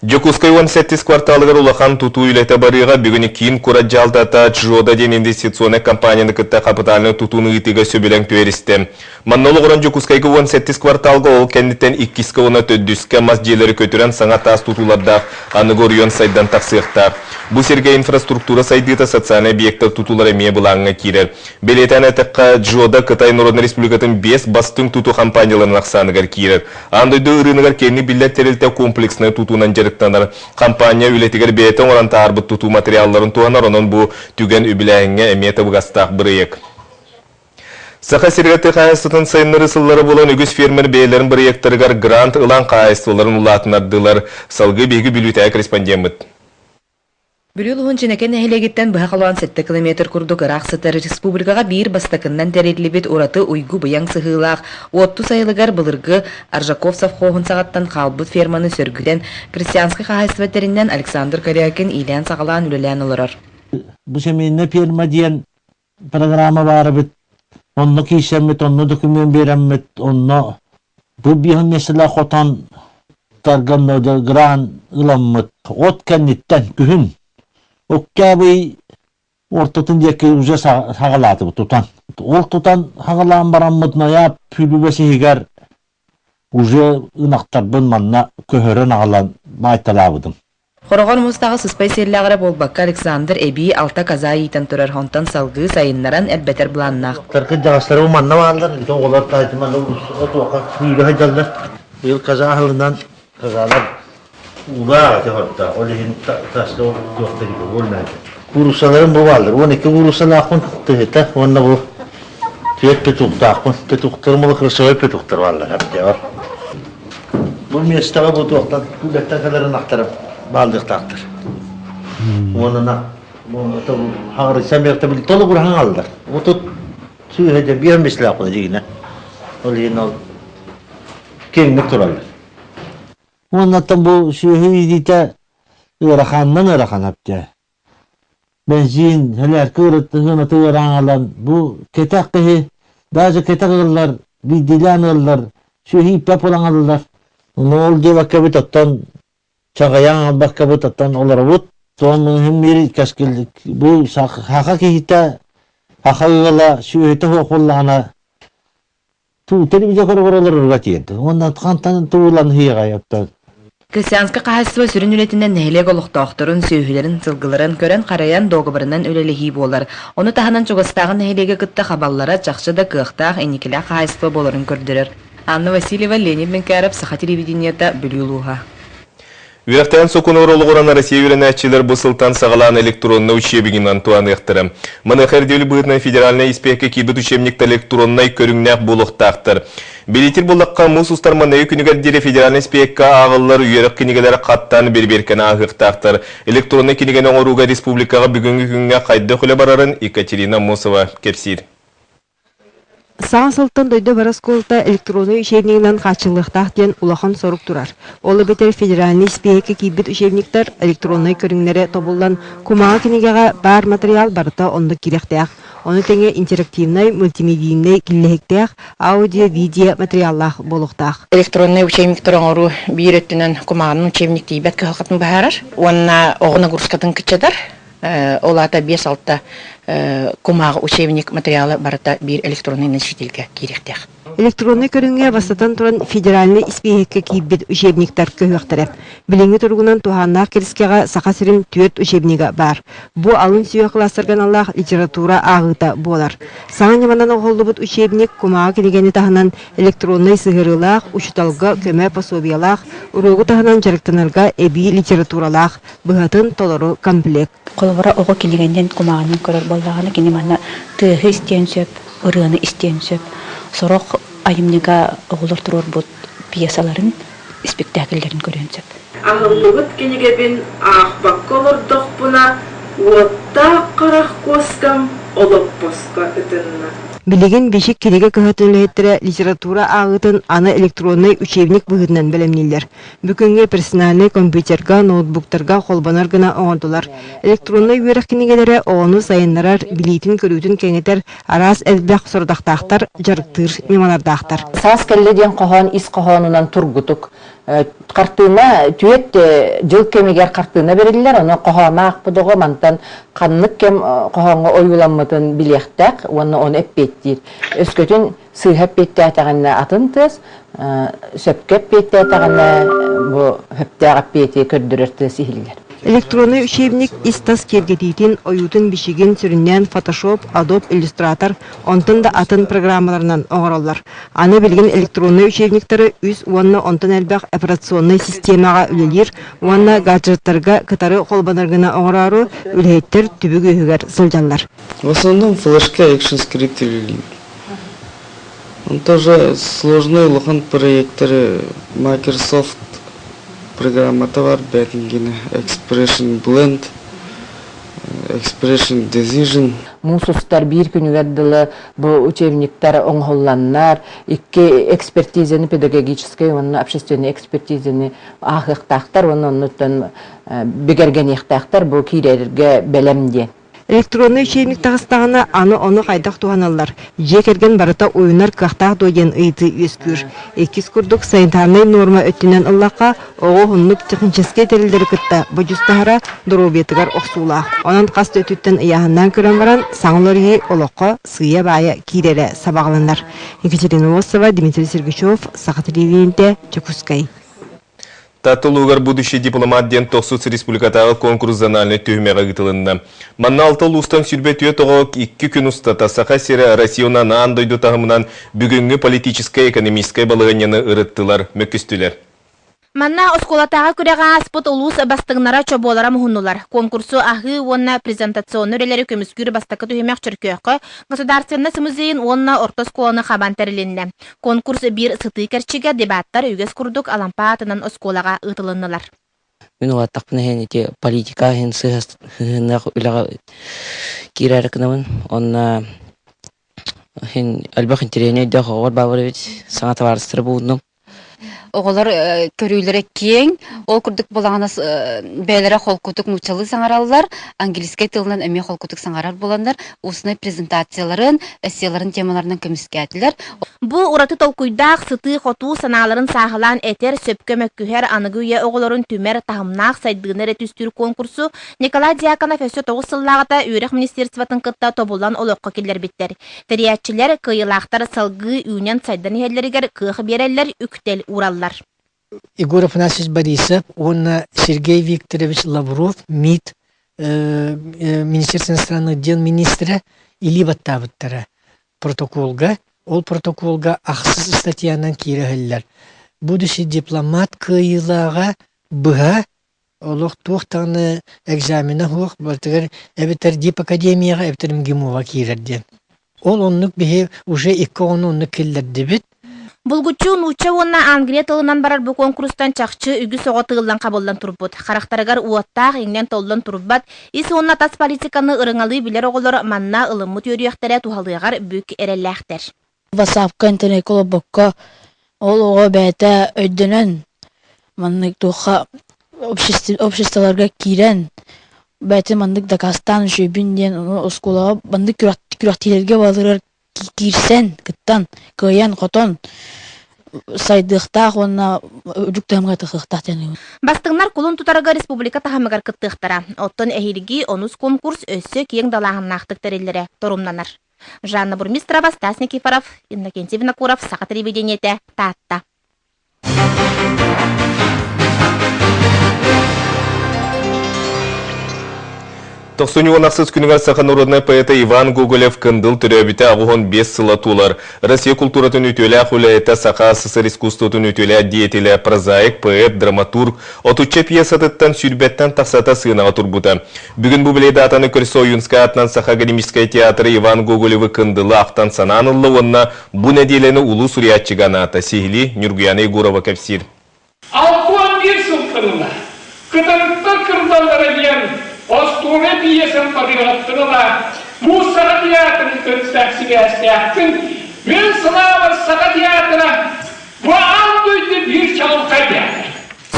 Дьокуускай 17 кварталыгар улахан тутуу үлэтэ барыаҕа. Бүгүн киин куорат дьаһалтата Чжода диэн инвестиционнай компанияны кытта хапытаальнай тутууну ыытыыга сөбүлэҥ түһэристэ. Манна олоҕуран Дьокуускайга 17 кварталга ол кэнниттэн иккискэ уонна төрдүскэ мас дьиэлэри көтүрэн саҥа таас тутуулардаах аныгы оройуон сайдан тахсыахтаах. Бу сиргэ инфраструктура сайдыыта социальнай объектар тутуулара эмиэ былааҥҥа киирэр. Бэлиэтээн эттэххэ, Чжода Кытай Народнай Республикатын биэс бастыҥ тутуу компанияларын ахсааныгар киирэр. Аан дойду ырыынагар киэҥник биллэр тэрилтэ комплекснай тутуунан дьарыктанар. Хампаанньа үлэтигэр бэйэтэ оҥорон таһаарбыт тутуу материалларын туһанар, онон бу түгэн үбүлээһиҥҥэ эмиэ табыгастаах бырайыак. Саха сиригэр тыа хаһаайыстыбатын сайыннарыы сыллара буолан үгүс фермер бэйэлэрин бырайыактарыгар грант ылан хаһаайыстыбаларын улаатыннардылар. Салгыы биһиги Бүлүүтээҕи корреспондеммыт. Бүлүү улууһун Чинэкэ нэһилиэгиттэн быһа холоон 7 километр курдук ыраах сытар республикаҕа биир бастакыннан тэриллибит ураты уйгу-быйаҥ сыһыылаах Уотту сайылыгар былыргы Аржаков совхоһун саҕаттан хаалбыт ферманы сөргүтэн крестьянскай хаһаайыстыба тэринэн Александр Корякин иилээн-саҕалаан үлэлээн олорор. Бу семейная ферма диэн программа баар эбит. Онно киирсэммит, онно документ биэрэммит, онно бу биэһин миэстэлээх хотон тарган гран ыламмыт. От кэнниттэн күһүн Октябрь ортотун диэки уже саҕалаатыбыт тутан. Ол тутан хаҕалаан бараммыт ноябрь сүүрбэ иһигэр уже ынахтарбын манна көһөрөн аҕалан баайталаабытым. Хороҕор муустааҕы сыспай сиэллээх эрэ буолбакка, Александр эбии алта коза иитэн турар, онтон салгыы сайыннаран элбэтэр былааннаах. Кырдьаҕастары манна бааллар, оҕолор таайтыманна отуоха күүлэ сылдьаллар. Быйыл коза аһылынан козалар уулаах этэ хордоох, ол иһин таска туохтар буолнаата. Кууруссаларым бу бааллар, 12 кууруссалаахпын тыһыта уонна бу түөрт петухтаахпын. Петухтарым ол красивай петухтар бааллар, әбдиэҕэр. Бу миэстэҕэ бу туохтан күүлэттэн кэлэр ынахтарым бааллыахтаахтар. Уонна хаҕырыйсан биэртэ толугур хаҥаллар. Отут сүүһэ дьэ биир мислээх дьигинэ. Ол иһин ол киэҥник тураллар. Уоннаттан бу сүөһү иитиитэ ыараханынан ыарахан эптэ. Бензин, сэлээркэ ыарытыһыан ыараҥалан бу кэтэх киһи даже кэтэх ыаллар биирдиилээн ыаллар сүөһү ииппэт буолан хааллылар. Ол диэбэккэбит оттон чаҕыйан албаккабыт оттон олоробут. Туон иһин биир кэскил бу саха киһитэ саха ыала сүөһүтэ суох буоллаҕына Туутар көрө олорорго тиэрдэ. Уонна хантан туулан ыһыаҕай оттон. Крестьянскай хаһаайыстыба сүрүн үлэтинэн нэһилиэк олохтоохторун, сүөһүлэрин, сылгыларын көрөн-харайан дуогабарынан үлэлэһии буолар. Ону таһынан чугастааҕы нэһилиэги кытта хабаллара чахчы да кыахтаах, инникилээх хаһаайыстыба буоларын көрдөрөр. Анна Васильева, Леонид Менкяров, Саха телевидениета, Бүлүү улууһа. Үөрэхтээн сокуонугар олоҕуран Россия үөрэнээччилэр бу сылтан саҕалаан электроннай учебнигынан туһаныахтара. Маныаха ирдэбил быһыытынан федеральнай испиэккэ киирбит учебниктар электроннай көрүҥнээх буолуохтаахтар. Билиитир буоллахха, муус устар маҥнайгы күнүгэр диэри федеральнай испиэккэ ааҕыллар үөрэх кинигэлэрэ хаттаан бэрэбиэркэни ааһыахтаахтар. Электроннай кинигэни оҥорууга республикаҕа бүгүҥҥү күҥҥэ хайдах үлэ барарын Екатерина Аммосова кэпсиир. Саҥа сылтан дойду бары оскуолата электроннай учебнигынан хааччыллыахтаах диэн улахан сорук турар. Ол эбэтэр федеральнай испииһэккэ киирбит учебниктар электроннай көрүҥнэрэ тобуллан, кумааҕы кинигэҕэ баар матырыйаал барыта оннук киириэхтээх. Ону тэҥэ интерактивнай, мультимедийнэй киллэһиктээх, аудио-видео материаллаах буолуохтаах. Электроннай учебниктары оҥоруу биир өттүнэн кумааҕынан учебник тиийбэт кыһалҕатын быһаарар уонна оҕо нагрузкатын кыччатар. Ол аата 5-6 кумааҕы учебник материала барыта биир электронный носительгэ киириэхтээх. Электроннай көрүҥҥэ бастатан туран федеральнай испииһэккэ киирбит учебниктар көһүөхтэрэ. Билиҥҥи туругунан туһааннаах кэрискэҕэ Саха сирин түөрт учебнига баар. Бу алын сүһүөх кылаастарга аналлаах литература ааҕыыта буолар. Саҥа ньыманан оҥоһуллубут учебник кумааҕы кинигэни таһынан электроннай сыһыарыылаах, учууталга көмө пособиелаах, уруогу таһынан дьарыктанарга эбии литературалаах, быһатын толору комплект. Холобура, оҕо кинигэнэн, кумааҕынан көрөр буоллаҕына, кини манна тыаһы истиэн сөп, ырыаны истиэн сөп. Сорох айымньыга оҕолор туруорбут пьесаларын, испиктээкиллэрин көрүөн сөп. Аһыллыбыт кинигэбин аахпакка олордохпуна, уоттаах харах куоскам олоппоско ытынна. Билигин Бичик кинигэ кыһатын үлэһиттэрэ литература ааҕыытын аны электроннай учебник быһыытынан бэлэмнииллэр. Бүгүҥҥү персональнай компьютерга, ноутбуктарга холбонор гына оҥордулар. Электроннай үөрэх кинигэлэрэ оҕону сайыннарар, билиитин-көрүүтүн кэҥэтэр араас элбэх сорудахтаахтар, дьарыктыыр ньымалардаахтар. Саас кэллэ диэн хоһоон ис хоһоонунан тургутук. Хартыына түөрт дьыл кэмигэр хартыына бэриллэр, онон хоһооно аахпыт оҕо мантан ханнык кэм хоһооҥҥо ойууламмытын билиэхтээх уонна ону эппиэттиир. Өскөтүн сыыһа эппиэттээтэҕинэ атын тыас, сөпкө эппиэттээтэҕинэ бу сөптөөх эппиэти көрдөрөр тыас иһиллэр. Электроннай учебник ис-тас киэргэтиитин, ойуутун-бичигин сүрүннээн Photoshop, Adobe Illustrator, онтон да атын программаларынан оҥороллор. Аны билигин электроннай учебниктары үс уонна онтон элбэх операционнай систиэмэҕэ үлэлиир уонна гаджеттарга кытары холбонор гына оҥороору үлэһиттэр түбүк үөһүгэр сылдьаллар. В основном флешка ActionScript үлэлиир. Он тоже сложный улахан проекторы Microsoft программата бар бээтингини Expression Blend, Expression Decision. Муус устар биир күнүгэр дылы бу учебниктар оҥоһулланнар, икки экспертизаны педагогическай уонна общественный экспертизаны ааһыахтаахтар уонна оннуттан бигэргэниэхтээхтэр бу киирэргэ бэлэм диэн. Электроннай учебник таҕыстаҕына, аны ону хайдах туһаналлар, дьиэ кэргэн барыта уйунар кыахтаах дуо диэн ыйытыы үөскүүр. Иккис курдук санитарнай нуорма өттүнэн ыллахха, оҕо уһуннук техническэй тэриллэри кытта бодьуустаһара доруобуйатыгар охсуулаах. Онон хас да өттүттэн ыйааһыннаан көрөн баран, саҥа уларыйыы олоххо сыыйа-баайа киирэрэ сабаҕаланар. Екатерина Осова, Дмитрий Сергучев, Саха телевидениетэ, Дьокуускай. Таатта улууһугар «Будущий дипломат» диэн тохсус республикатааҕы конкурс зональнай түһүмэҕэ ыытылынна. Манна алта улуустан 24 оҕо икки күн устата Саха сирэ Россия уонна аан дойду таһымынан бүгүҥҥү политическай, экономическай балаһыанньаны ырыттылар, мөккүстүлэр. Манна оскуолатааҕы күрэҕи ааспыт улуус бастыҥнара чобуолара муһуннулар. Конкурсу аһыы уонна презентационнай үлэлэри көмүскүүр бастакы түһүмэх Чөркөөххө Государственность музейын уонна орто оскуоланы хабан тэрилиннэ. Конкурс биир сытыы кэрчигэ дебаттар үгэс курдук Алампа аатынан оскуолаҕа ыытылыннылар. Мин улааттахпына иһин ити политика иһин сыһыаннаах үлэҕэ киирээри гынабын. Онно иһин элбэх интэриэһинэй оҕолор бааллар эбит. Саҥа табаарыстары булуннум. Оҕолор көрүүлэрэ киэҥ, ол курдук буолаҕына бэйэлэрэ холкутук нууччалыы саҥараллар, английскай тылынан эмиэ холкутук саҥарар буоланнар, устнай презентацияларын, эсселарын темаларынан көмүскээтилэр. Бу ураты толкуйдаах, сытыы-хотуу санааларын сааһылаан этэр, сөпкө мөккүһэр, аныгы үйэ оҕолорун түмэр, таһымнаах сайдыыны эрэ түстүүр конкурсу Николай Дьяконов өссө тоҕус сыллааҕыта үөрэх министерствотын кытта тобулан олоххо киллэрбиттэр. Тэрийээччилэр, кыайыылаахтар салгыы үүнэн-сайдан иһэллэригэр кыах биэрэллэр, үктэл уураллар. Егор Афанасьевич Борисов уонна Сергей Викторович Лавров МИД Министерство иностранных дел министрэ илии баттаабыттара протоколга. Ол протоколга ахсыс статьянан киирэ иһиллэр. Будущий дипломат кыайыылааҕа быһа Олох туох даҕаны экзамена суох, барытыгар эбэтэр дип академияҕа, эбэтэр МГИМО-ҕа киирэр диэн. Ол оннук биһи уже икки оҕону оннук киллэрдибит. Булгуччу нуучча уонна англия тылынан барар бу куонкурустан чахчы үгүс оҕо тыыллан-хабыллан турбут. Харахтарыгар уоттаах, иҥнэн-толлон турбат, ис уонна тас политиканы ырыҥалыы билэр оҕолор манна ылыммыт үөрүйэхтэрэ туһалыаҕар бүк эрэллээхтэр. Ватсапка интернеккэ олорбокко, ол оҕо бэйэтэ өйдөнөн, маннык туохха обществоларга киирэн, бэйэтин маннык дакаастаан үчүгэйбин диэн ону оскуолаҕа маннык күрэхтиилэргэ барыларыгар киирсэн, кыттан, кыайан-хотон сайдыахтаах уонна үрдүк таһымҥа тахсыахтаах диэн Бастыҥнар кулун тутарга республика таһымыгар кыттыахтара. Оттон эһиилги онус конкурс өссө киэҥ далааһыннаахтык тэриллэрэ торумнанар. Жанна Бурмистрова, Стас Никифоров, Иннокентий Винокуров, Саха телевидениетэ, Таатта. Тохсунньу уон ахсыс күнүгэр саха народнай поэта Иван Гоголев Кындыл төрөөбүтэ 85 сыла туолар. Россия култууратын үтүөлээх үлэһитэ, Саха СССР искусствотын үтүөлээх деятелэ, прозаик, поэт, драматург, отучча пьесатыттан сүүрбэттэн тахсата сыанаҕа турбута. Бүгүн бу бэлиэ даатаны көрсө Ойуунскай аатынан Саха академическай театра Иван Гоголевы Кындылы ахтан санаан ылла уонна бу нэдиэлэни улуу суруйааччыга анаата. Сиһилии Ньургуйаана Егорова кэпсиир. 61 сылтан ыла кытарыктар кырдаллара диэн остуоруйа пьесам барыаҕыттан ыла бу Саха театрын кытта сибээстээхпин. Мин санаабар Саха театра Бу аан дойду биир чаҕылхай театр.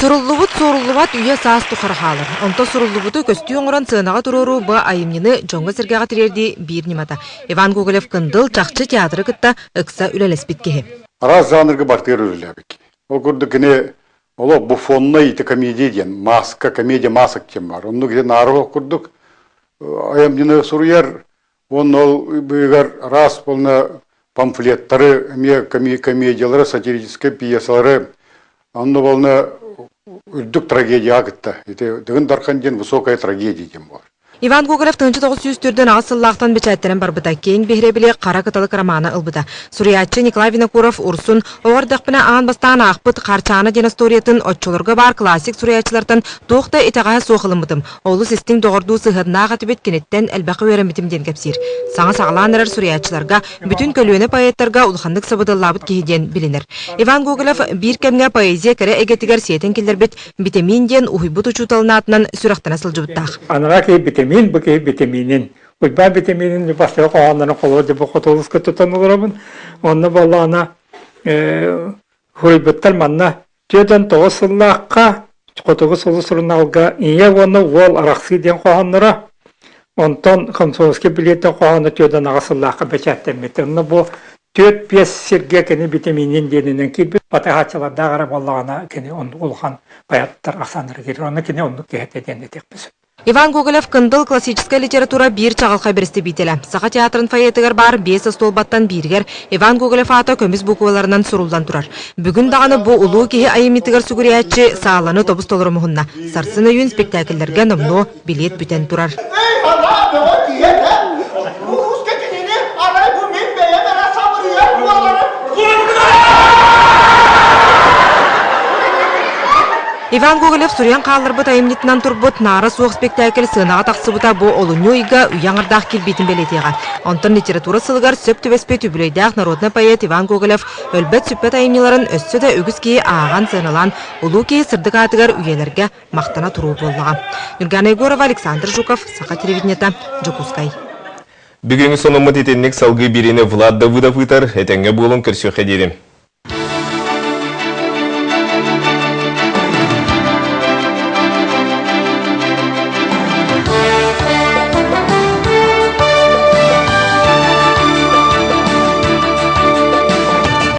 Суруллубут суоруллубат үйэ саас тухары хаалар. Онто суруллубуту көстүү оҥорон сыанаҕа туруоруу бу айымньыны дьоҥҥо-сэргэҕэ тириэрдии биир ньымата. Иван Гоголев-Кындыл чахчы театры кытта ыкса үлэлэспит киһи. Араас жанрга бартыгар үлэлээбит. Ол курдук кини Олох буфоннай ити комедия диэн, маска, комедия масок диэн баар. Оннук ити наара курдук айымньыны суруйар, уонна ол быыгар араас буолна памфлеттары, эмиэ комедиялары, сатирическай пьесалары, онно буолна үрдүк трагедияҕа кытта. Ити Дыгын Дархан диэн высокая трагедия диэн буолар. Иван Гоголев 1948 сыллаахтан бэчээттэнэн барбыта, киэҥ биһирэбили Хара кыталык романа ылбыта. Суруйааччы Николай Винокуров Урсун оҕо эрдэхпинэ аан бастаан аахпыт Хаарчаана диэн остуоруйатын оччолорго баар классик суруйааччылартан туох да итэҕэһэ суох ылыммытым. Олус истиҥ доҕордуу сыһыаннаах этибит, киниттэн элбэххэ үөрэммитим диэн кэпсиир. Саҥа саҕалаан эрэр суруйааччыларга, бүтүн көлүөнэ поэттарга улаханнык сабыдыаллаабыт киһи диэн билинэр. Иван Гоголев биир кэмҥэ поэзия кэрэ эйгэтигэр сиэтэн киллэрбит Битэмиин диэн уһуйбут учууталын аатынан сүрэхтэнэ сылдьыбыттаах. Анараа киһи битэмиин, бу киһи битэмиинин. Уйбаан битэмиинин бастакы хоһооннорун холуо дьэ хотулуска тутан олоробун. Онно буоллаҕына хуруйбуттар манна 49 сыллаахха Хотугу сулус сурунаалга Ийэ уонна уол арахсыы диэн хоһоонноро, онтон Комсомольский билиэтин хоһооно 48 сыллаахха бэчээттэммит. Онно бу 4-5 сиргэ кини битэмиинин диэнинэн киирбит. Батыһааччылардаах эрэ буоллаҕына кини улахан поэттар ахсааннара киирэр. Онно кини оннук киһи этэ диэн этиэхпин сөп. Иван Гоголев Кындыл классическай литература биир чаҕылхай бэрэстэбиитэлэ. Саха театрын фойетыгар баар биэс остуолбаттан бииригэр Иван Гоголев аата көмүс букваларынан суруллан турар. Бүгүн даҕаны бу улуу киһи айымньытыгар сүгүрүйээччи сааланы тобус-толору муһунна. Сарсын өйүүн спектакльлэргэ номнуо билиэт бүтэн турар. Эй, анаа бөҕө киһи этэ! Улууска кинини арай бу мин бэйэм эрэ сабырыйар буоларым. Иван Гоголев суруйан хаалларбыт айымньытынан турбут Наара суох спектакль сыанаҕа тахсыбыта бу олунньу ыйга үйэ аҥардаах кирбиитин бэлиэтиэҕэ. Онтон литература сылыгар сөп түбэспит үбүлүөйдээх народнай поэт Иван Гоголев өлбөт-сүппэт айымньыларын өссө да үгүс киһи ааҕан сыаналаан улуу киһи сырдык аатыгар үйэлэргэ махтана туруу буоллаҕа. Нюргана Егорова, Александр Жуков, Саха телевидениета, Дьокуускай. Бүгүҥҥү сонуммут итинник салгыы биэриини Влад Давыдов ыытар. Этэҥҥэ буолуҥ, көрсүөххэ диэри.